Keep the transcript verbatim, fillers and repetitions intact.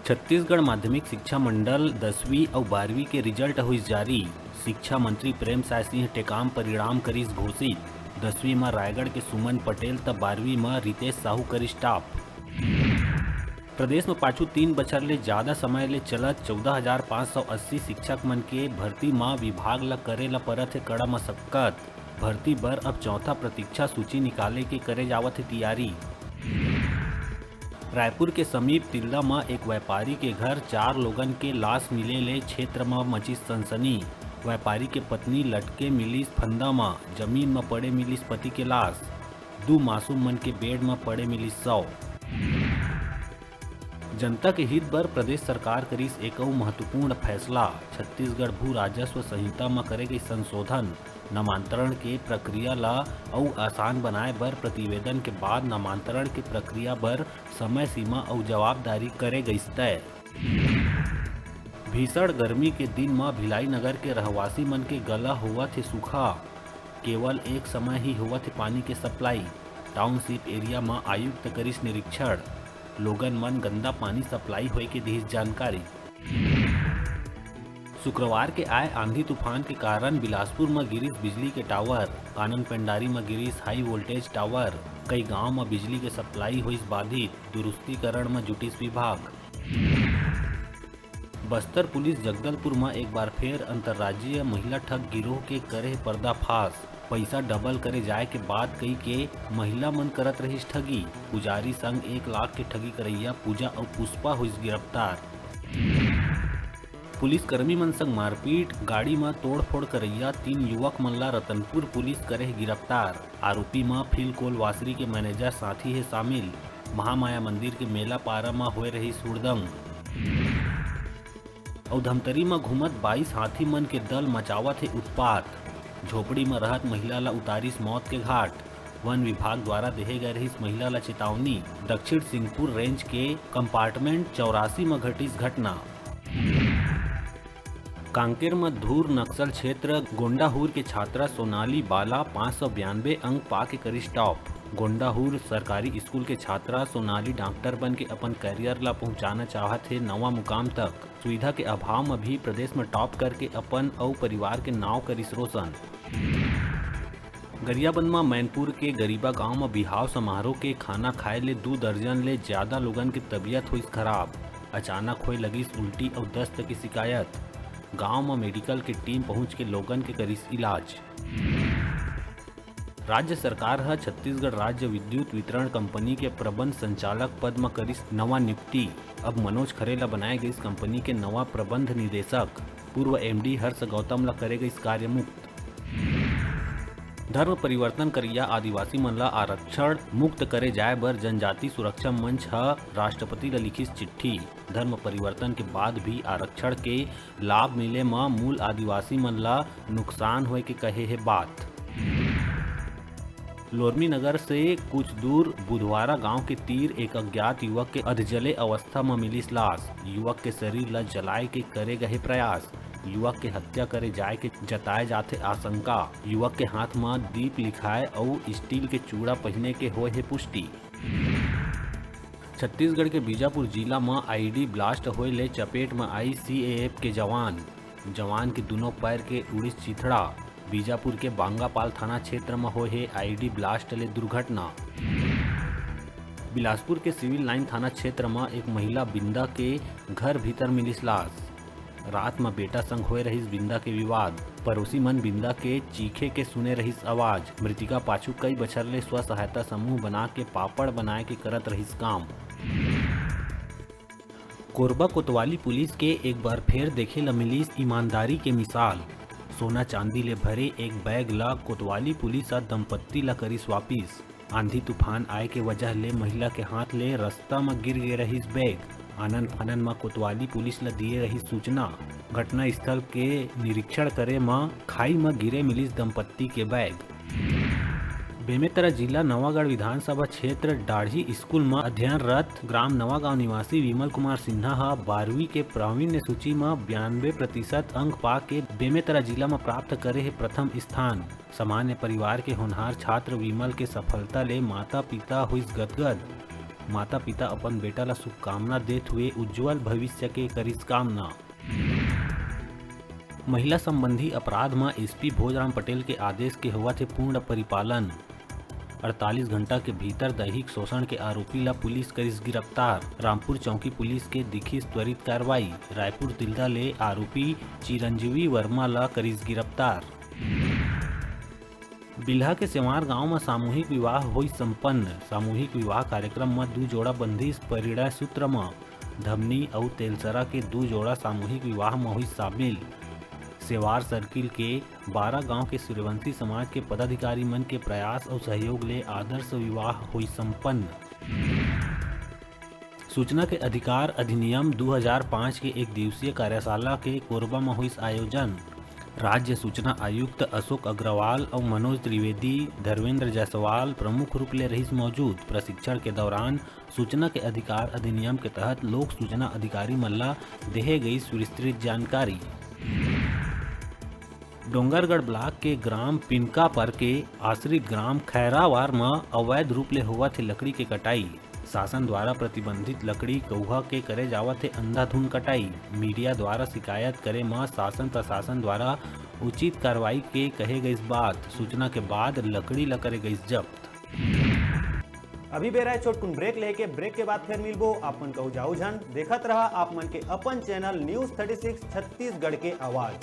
छत्तीसगढ़ माध्यमिक शिक्षा मंडल दसवीं अउ बारहवीं के रिजल्ट होइस जारी। शिक्षा मंत्री प्रेम साय सिंह टेकाम परिणाम करिस घोषित। दसवीं म रायगढ़ के सुमन पटेल त बारहवीं म रितेश साहू करिस टॉप। प्रदेश म पाछू तीन बछर ले जादा समय ले चलत चौदह हजार पाँच सौ अस्सी शिक्षक मन के भर्ती म विभाग ल करे ल परत हे कड़ा मशक्कत। भर्ती बर अब चौथा प्रतीक्षा सूची निकाले के करे जावत हे तियारी। रायपुर के समीप तिल्दा म एक व्यापारी के घर चार लोगन के लाश मिले ले क्षेत्र म मचिस सनसनी। व्यापारी के पत्नी लटके मिलिस फंदा म, जमीन म पड़े मिलिस पति के लाश। दू मासूम मन के बेड म पड़े मिलिस शव। जनता के हित बर प्रदेश सरकार करिस एक अउ महत्वपूर्ण फैसला। छत्तीसगढ़ भू राजस्व संहिता म करे गई संशोधन। नामांतरण के प्रक्रिया ल अउ आसान बनाए बर प्रतिवेदन के बाद नामांतरण के प्रक्रिया बर समय सीमा अउ जवाबदारी करे गइस तय। भीषण गर्मी के दिन म भिलाई नगर के रहवासी मन के गला होवत हे सूखा। केवल एक समय ही होवत हे पानी के सप्लाई। टाउनशिप एरिया म आयुक्त करिस निरीक्षण। लोगन मन गंदा पानी सप्लाई होए के दिस जानकारी। शुक्रवार के आए आंधी तूफान के कारण बिलासपुर म गिरिस बिजली के टावर, कानन पेंडारी म गिरिस हाई वोल्टेज टावर, कई गांव म बिजली के सप्लाई होइस बाधित, दुरुस्तीकरण म जुटिस विभाग। बस्तर पुलिस जगदलपुर म एक बार फेर अंतर्राज्यीय महिला ठग गिरोह के करे हे पर्दाफाश। पइसा डबल करे जाए के बात कही के महिला मन करत रहिस ठगी। पुजारी संग एक लाख के ठगी करइया पूजा अउ पुष्पा होइस गिरफ्तार। पुलिसकर्मी मन संग मारपीट, गाड़ी म तोड़फोड़ करइया तीन युवक मन ला रतनपुर पुलिस करे हे गिरफ्तार। आरोपी म फिल कोल वासरी के मैनेजर साथी हे शामिल। महामाया मंदिर के मेला पारा म होए रहिस हुड़दंग। अउ धमतरी म घूमत बाईस हाथी मन के दल मचावत हे उत्पात। झोपड़ी म रहत महिला ला उतारिस मौत के घाट। वन विभाग द्वारा देहे गए रहिस महिला ला चेतावनी। दक्षिण सिंहपुर रेंज के कंपार्टमेंट चौरासी म घटिस घटना। कांकेर म धूर नक्सल क्षेत्र गोंडाहूर के छात्रा सोनाली बाला पाँच सौ बयानबे अंक पाके करिस टॉप। गोंडाहूर सरकारी स्कूल के छात्रा सोनाली डॉक्टर बन के अपन करियर ला पहुंचाना चाहत हे नवा मुकाम तक। सुविधा के अभाव म भी प्रदेश म टॉप करके अपन अउ परिवार के नाव करिस रोशन। गरियाबंद म मैनपुर के गरीबा गांव म बिहाव समारोह के खाना खाए ले दू दर्जन ले ज्यादा लोगन के तबीयत होइस खराब। अचानक होए लगिस उल्टी अउ दस्त के शिकायत। गांव म मेडिकल के टीम पहुंच के लोगन के करिस इलाज। राज्य सरकार ह छत्तीसगढ़ राज्य विद्युत वितरण कंपनी के प्रबंध संचालक पद म करिस नवा नियुक्ति। अब मनोज खरे ल बनाए गइस कंपनी के नवा प्रबंध निदेशक। पूर्व एमडी हर्ष गौतम ल करे गइस कार्यमुक्त। धर्म परिवर्तन करइया आदिवासी मन ला आरक्षण मुक्त करे जाए बर जनजाति सुरक्षा मंच ह राष्ट्रपति ला लिखिस चिट्ठी। धर्म परिवर्तन के बाद भी आरक्षण के लाभ मिले म मूल आदिवासी मन ला नुकसान होए के कहे हे बात। लोरमी नगर से कुछ दूर बुधवारा गांव के तीर एक अज्ञात युवक के अधजले अवस्था म मिलिस लाश। युवक के शरीर ला जलाए के करे गए प्रयास। युवक के हत्या करे जाए के जताए जाथे आशंका। युवक के हाथ म दीप लिखाए अउ स्टील के चूड़ा पहिने के होए हे पुष्टि। छत्तीसगढ़ के बीजापुर जिला म आईईडी ब्लास्ट होए ले चपेट म आई सीएएफ के जवान। जवान के दुनों पैर के उड़िस चिथड़ा। बीजापुर के बांगापाल थाना क्षेत्र म होए हे आईईडी ब्लास्ट ले दुर्घटना। बिलासपुर के सिविल लाइन थाना क्षेत्र म एक महिला बिंदा के घर भीतर मिलिस लाश। रात म बेटा संग होए रहिस बिंदा के विवाद। पड़ोसी मन बिंदा के चीखे के सुने रहिस आवाज। मृतिका पाछू कई बछर ले स्व सहायता समूह बना के पापड़ बनाए के करत रहिस काम। कोरबा कोतवाली पुलिस के एक बार फेर देखे ल मिलिस ईमानदारी के मिसाल। सोना चांदी ले भरे एक बैग ल कोतवाली पुलिस ह दंपत्ति ल करिस वापिस। आंधी तूफान आए के वजह ले महिला के हाथ ले रस्ता म गिर गे रहिस बैग। आनन फानन म कोतवाली पुलिस ल दिए रहिस सूचना। घटना स्थल के निरीक्षण करे म खाई म गिरे मिलिस दंपत्ति के बैग। बेमेतरा जिला नवागढ़ विधानसभा क्षेत्र डाढ़ी स्कूल म अध्ययनरत ग्राम नवागांव निवासी विमल कुमार सिन्हा ह बारहवीं के प्रावीण्य सूची म बयानबे प्रतिशत अंक पाके बेमेतरा जिला म प्राप्त करे हे प्रथम स्थान। सामान्य परिवार के होनहार छात्र विमल के सफलता ले माता-पिता होइस गदगद। माता पिता अपन बेटा ला शुभकामना देत हुए उज्जवल भविष्य के करिस कामना। महिला संबंधी अपराध म एसपी भोजराम पटेल के आदेश के होवत हे पूर्ण परिपालन। अड़तालीस घंटा के भीतर दैहिक शोषण के आरोपी ला पुलिस करिस गिरफ्तार। रामपुर चौकी पुलिस के दिखिस त्वरित कार्रवाई। रायपुर तिल्दा ले आरोपी चिरंजीवी वर्मा ला करिस गिरफ्तार। बिल्हा के सेवार गांव म सामूहिक विवाह होइस संपन्न। सामूहिक विवाह कार्यक्रम म दू जोड़ा बंधिस परिणय सूत्र म। धमनी अउ तेलसरा के दू जोड़ा सामूहिक विवाह म होइस शामिल। सेवार सर्किल के बारह गांव के सूर्यवंशी समाज के पदाधिकारी मन के प्रयास अउ सहयोग ले आदर्श विवाह होइस संपन्न। सूचना के अधिकार अधिनियम दू हजार पाँच के एक दिवसीय कार्यशाला के कोरबा म होइस आयोजन। राज्य सूचना आयुक्त अशोक अग्रवाल अउ मनोज त्रिवेदी, धर्मेंद्र जायसवाल प्रमुख रूप ले रहिस मौजूद। प्रशिक्षण के दौरान सूचना के अधिकार अधिनियम के तहत लोक सूचना अधिकारी मन ला देहे गई विस्तृत जानकारी। डोंगरगढ़ ब्लॉक के ग्राम पिनकापर के आश्रित ग्राम खैरावार म अवैध रूप ले होवत हे लकड़ी के कटाई। शासन द्वारा प्रतिबंधित लकड़ी कउहा के करे जावत हे अंधाधुंध कटाई। मीडिया द्वारा शिकायत करे म शासन प्रशासन द्वारा उचित कार्रवाई के कहे गइस बात। सूचना के बाद लकड़ी ल करे गइस जब्त। अभी बेरा हे छोटकुन ब्रेक लेके, ब्रेक के बाद फिर मिलबो। आप मन कहू जाऊ झन, देखत रहा आप मन के अपन channel news thirty six Chhattisgarh के आवाज।